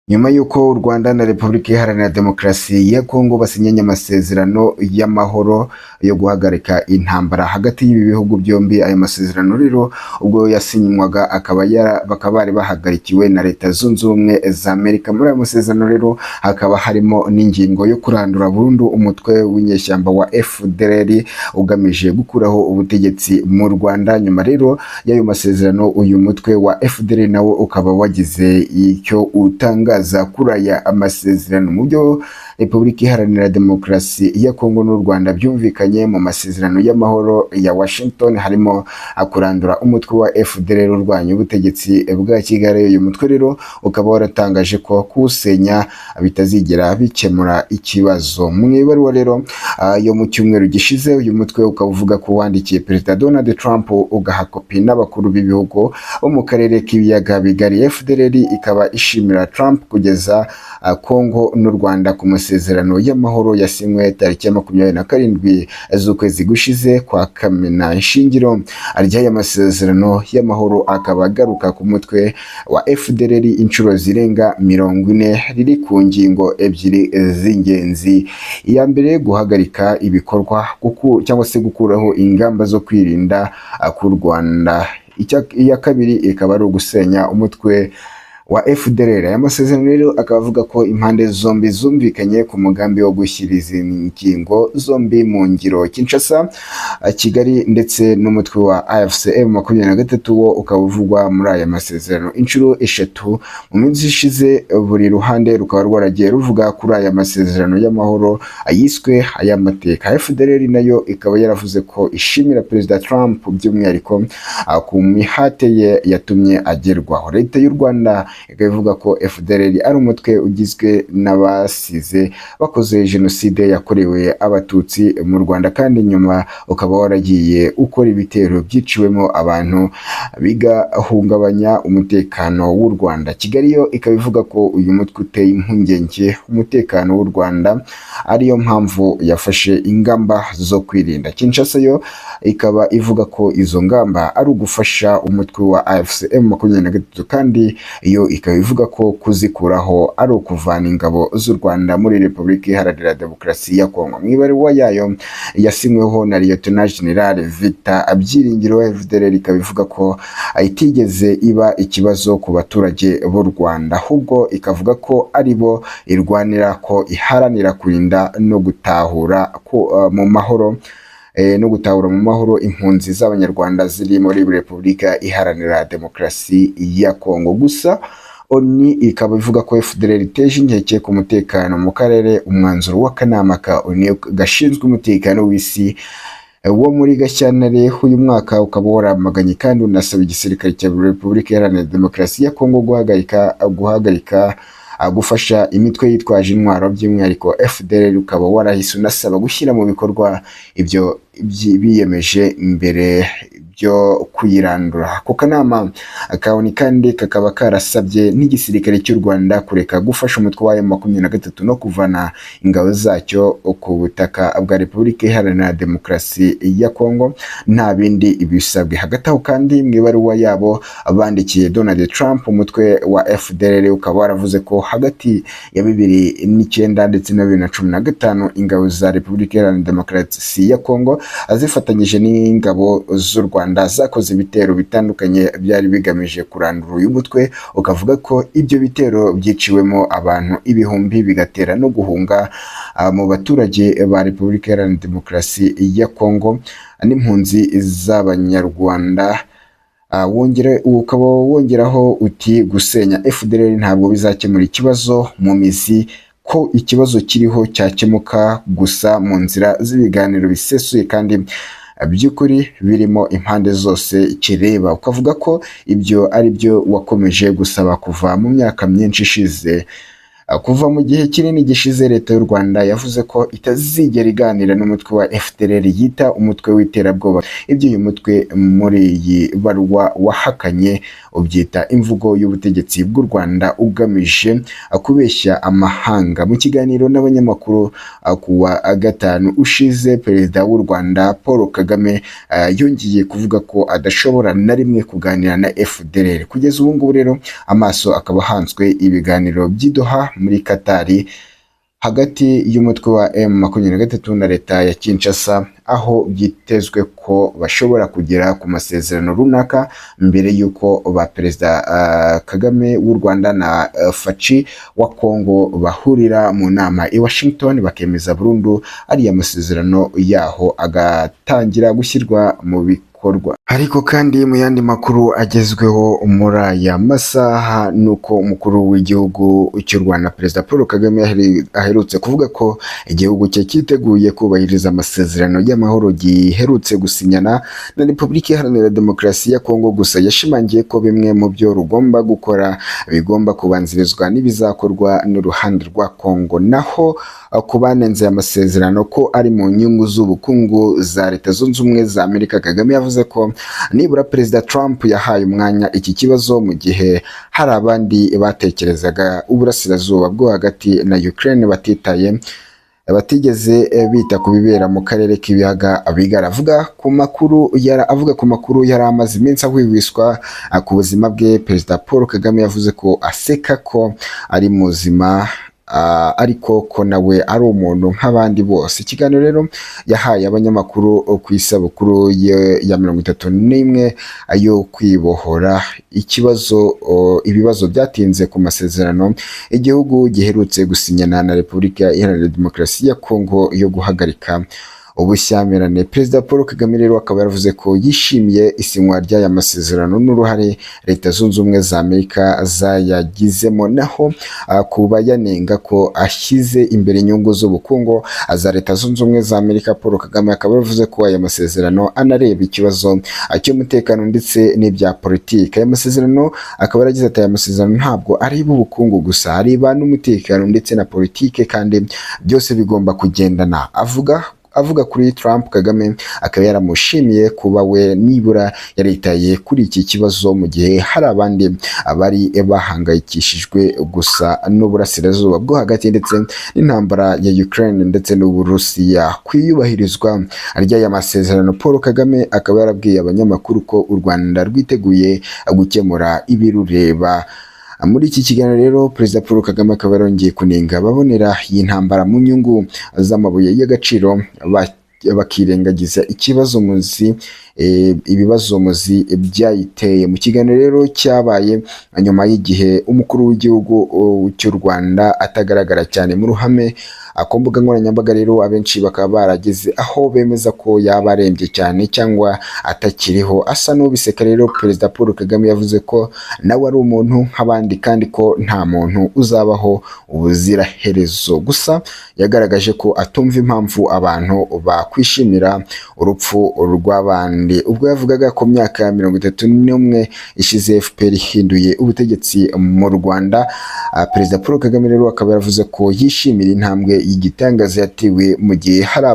Nyuma y'uko u Rwanda na Repubulika Iharanira Demokarasi ya Kongo basinyanye amasezerano y'amahoro yo guhagarika intambara hagati y'ibi bihugu byombi, ayo masezerano rero ubwo yasinywaga akaba bakaba bari bahagarikiwe na Leta Zunze Ubumwe za Amerika. Muri ayo masezerano rero hakaba harimo n'ingingo yo kurandura burundu umutwe w'inyeshyamba wa FDLR ugamije gukuraho ubutegetsi mu Rwanda. Nyuma rero y'ayo masezerano, uyu mutwe wa FDLR nawo ukaba wagize icyo utangaza kuri aya amasezerano. Mu byo Repubulika Iharanira Demokarasi ya Kongo n'u Rwanda byumvikanye mu masezerano y'amahoro ya Washington harimo kurandura umutwe wa FDLR urwanya ubutegetsi bwa Kigali. Uyu mutwe rero ukaba waratangaje ko kuwusenya bitazigera bikemura ikibazo. Mu ibaruwa rero yo mu cyumweru gishize, uyu mutwe ukaba uvuga ko wandikiye Perezida Donald Trump, ugaha kopi n'abakuru b'ibihugu bo mu karere k'ibiyaga bigari. FDLR ikaba ishimira Trump kugeza Kongo n'u Rwanda ku masezerano y'amahoro yasinywe tariki ya 27 z'ukwezi gushize kwa Kamena. Ishingiro ry'aya masezerano y'amahoro akaba agaruka ku mutwe wa FDLR inshuro zirenga 40, riri ku ngingo ebyiri z'ingenzi. Iya mbere, guhagarika ibikorwa cyangwa se gukuraho ingamba zo kwirinda ku Rwanda. Iya kabiri ikaba ari ugusenya umutwe wa FDLR. Aya masezerano rero akaba avuga ko impande zombi zumvikanye ku mugambi wo gushyira izi ngingo zombi mu ngiro. Kinshasa, Kigali ndetse n'umutwe wa AFC M23 wo ukaba uvugwa muri aya masezerano inshuro eshatu mu minsi ishize. Buri ruhande rukaba rwaragiye ruvuga kuri aya masezerano y'amahoro yiswe ay'amateka. FDLR nayo ikaba yaravuze ko ishimira Perezida Trump by'umwihariko ku mihate ye yatumye agerwaho. Leta y'u Rwanda ikaba ivuga ko FDLR ari umutwe ugizwe n'abasize bakoze jenoside yakorewe Abatutsi mu Rwanda, kandi nyuma ukaba waragiye ukora ibitero byiciwemo abantu bigahungabanya umutekano w'u Rwanda. Kigali yo ikaba ivuga ko uyu mutwe uteye impungenge umutekano w'u Rwanda, ariyo mpamvu yafashe ingamba zo kwirinda. Kinshasa yo ikaba ivuga ko izo ngamba ari ugufasha umutwe wa AFC M23, kandi yo ikaba ivuga ko kuzikuraho ari ukuvana ingabo z'u Rwanda muri Repubulika Iharanira Demokarasi ya Kongo. Mu ibaruwa yayo yasinyweho na Lieutenant General Victor Byiringiro, FDLR ikaba ivuga ko itigeze iba ikibazo ku baturage b'u Rwanda, ahubwo ikavuga ko ari bo irwanira, ko iharanira kurinda no gutahura ko, mu mahoro no gutahura mu mahoro impunzi z'Abanyarwanda ziri muri Repubulika Iharanira Demokarasi ya Kongo. Gusa ONU ikaba ivuga ko FDLR iteje inkeke ku mutekano mu karere. Umwanzuro w'akanama ka ONU gashinzwe umutekano w'isi wo muri Gashyantare uyu mwaka ukaba waramaganye kandi unasaba igisirikare cya Repubulika Iharanira Demokarasi ya Kongo guhagarika gufasha imitwe yitwaje intwaro, by'umwihariko FDLR, ukaba warahise unasaba gushyira mu bikorwa ibyo biyemeje mbere byo kuyirandura. Ako kanama ka ONU kandi kakaba karasabye n'igisirikare cy'u Rwanda kureka gufasha umutwe wa M23 no kuvana ingabo zacyo ku butaka bwa Repubulika Iharanira Demokarasi ya Kongo nta bindi bisabwe. Hagati aho kandi, mu ibaruwa yabo bandikiye Donald Trump, umutwe wa FDLR ukaba waravuze ko hagati ya 2009 ndetse na 2015 ingabo za Repubulika Iharanira Demokarasi ya Kongo zifatanyije n'ingabo z'u Rwanda zakoze ibitero bitandukanye byari bigamije kurandura uyu mutwe, ukavuga ko ibyo bitero byiciwemo abantu ibihumbi, bigatera no guhunga mu baturage ba Repubulika Iharanira Demokarasi ya Kongo n'impunzi z'Abanyarwanda. Wongere ukaba wongeraho uti gusenya FDLR ntabwo bizakemura ikibazo mu mizi, ko ikibazo kiriho cyakemuka gusa mu nzira z'ibiganiro bisesuye kandi by'ukuri birimo impande zose kireba, ukavuga ko ibyo ari byo wakomeje gusaba kuva mu myaka myinshi ishize. Kuva mu gihe kinini gishize, leta y'u Rwanda yavuze ko itazigera iganira n'umutwe wa FDLR yita umutwe w'iterabwoba. Ibyo uyu mutwe muri iyi baruwa wahakanye, ubyita imvugo y'ubutegetsi bw'u Rwanda ugamije kubeshya amahanga. Mu kiganiro n'abanyamakuru ku wa gatanu ushize, perezida w'u Rwanda Paul Kagame yongeye kuvuga ko adashobora na rimwe kuganira na FDLR. Kugeza ubu ngubu rero, amaso akaba ahanzwe ibiganiro by'i Doha muri Katari hagati y'umutwe wa M23 na leta ya Kinshasa, aho byitezwe ko bashobora kugera ku masezerano runaka mbere y'uko ba perezida Kagame w'u Rwanda na Fatshi wa Congo bahurira mu nama i Washington, bakemeza burundu ariya masezerano yaho agatangira gushyirwa mu bikorwa. Ariko kandi mu yandi makuru agezweho muri aya masaha, ni uko umukuru w'igihugu cy'u Rwanda Perezida Paul Kagame aherutse kuvuga ko igihugu cye cyiteguye kubahiriza amasezerano y'amahoro giherutse gusinyana na Repubulika Iharanira Demokarasi ya Kongo. Gusa yashimangiye ko bimwe mu byo rugomba gukora bigomba kubanzirizwa n'ibizakorwa n'uruhande rwa Kongo. Naho ku banenze aya masezerano ko ari mu nyungu z'ubukungu za Leta Zunze Ubumwe za Amerika, Kagame yavuze ko nibura Perezida Trump yahaye umwanya iki kibazo, mu gihe hari abandi batekerezaga uburasirazuba bwo hagati na Ukraine batitaye, batigeze bita ku bibera mu karere k'ibiyaga bigari. Avuga ku makuru yari amaze iminsi ahwihwiswa ku buzima bwe, Perezida Paul Kagame yavuze ko aseka ko ari muzima, ariko ko nawe ari umuntu nk'abandi bose. Ikiganiro rero yahaye abanyamakuru ku isabukuru ye ya 31 yo kwibohora, ikibazo ibibazo byatinze ku masezerano igihugu giherutse gusinyana na Repubulika Iharanira Demokarasi ya Kongo yo guhagarika ubushyamirane. Perezida Paul Kagame rero akaba yaravuze ko yishimiye isinywa ry'aya masezerano n'uruhare Leta Zunze Ubumwe za Amerika zayagizemo. Naho ku bayanenga ko ashyize imbere inyungu z'ubukungu za Leta Zunze Ubumwe za Amerika, Paul Kagame akaba yaravuze ko aya masezerano anareba ikibazo cy'umutekano ndetse n'ibya politiki. Aya masezerano akaba yaragize ati: "Aya masezerano ntabwo areba ubukungu gusa, areba n'umutekano ndetse na politiki, kandi byose bigomba kugendana." Avuga kuri Trump, Kagame akaba yaramushimiye kuba we nibura yaritaye kuri iki kibazo, mu gihe hari abandi bari bahangayikishijwe gusa n'uburasirazuba bwo hagati ndetse n'intambara ya Ukraine ndetse n'Uburusiya. Ku iyubahirizwa ry'aya masezerano, Paul Kagame akaba yarabwiye abanyamakuru ko u Rwanda rwiteguye gukemura ibirureba. Muri iki kiganiro rero, Perezida Paul Kagame akaba yarongeye kunenga ababonera iyi ntambara mu nyungu z'amabuye y'agaciro, bakirengagiza ikibazo muzi ibibazo muzi byayiteye. Mu kiganiro rero cyabaye nyuma y'igihe umukuru w'igihugu cy'u Rwanda atagaragara cyane mu ruhame ku mbuga nkoranyambaga rero, abenshi bakaba barageze aho bemeza ko yaba arembye cyane cyangwa atakiriho. Asa n'ubiseka rero, Perezida Paul Kagame yavuze ko nawe ari umuntu nk'abandi, kandi ko nta muntu uzabaho ubuziraherezo. Gusa yagaragaje ko atumva impamvu abantu bakwishimira urupfu rw'abandi. Ubwo yavugaga ku myaka 31 ishize FPR ihinduye ubutegetsi mu Rwanda, Perezida Paul Kagame rero akaba yaravuze ko yishimira intambwe y'igitangaza yatewe, mu gihe hari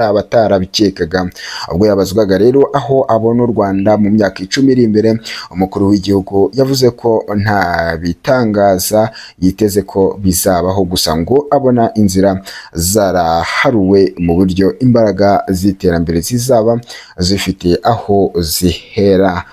abatarabikekaga. Ubwo yabazwaga rero aho abona u Rwanda mu myaka 10 iri imbere, umukuru w'igihugu yavuze ko nta bitangaza yiteze ko bizabaho, gusa ngo abona inzira zaraharuwe mu buryo imbaraga z'iterambere zizaba zifite aho zihera.